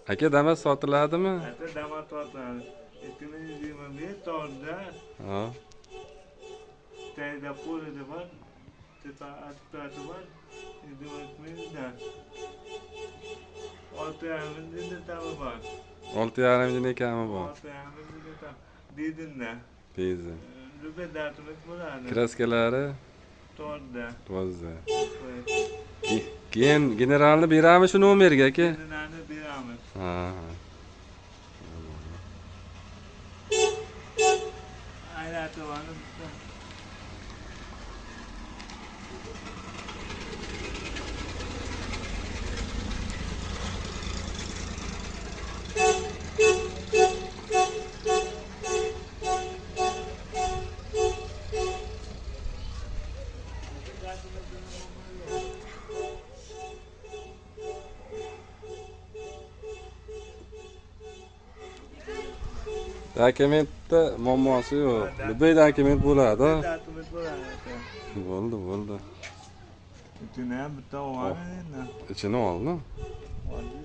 Aka, Damas sotiladimi? Aka, Damas sotiladi. 2025 tozda. Ha. Tayda polida bor, tepa atplati bor. 20 mingda. 6,5 mingda tami bor. 6,5 mingda kami bor. 6,5 mingda tam. Dizinda. Dizel. Любой dokument bo'ladi. Краска lari Toza. Toza. Keyin generalni beramiz shu nomerga, aka. Generalni beramiz. Ha. Aylatib olib bitta. Dokumentda muammosi yo'q. Любой dokument bo'ladi. Dokument bo'ladi, aka. Bo'ldi, bo'ldi. Ichini ham bitta oladi endi. Ichini oldim. Oldi.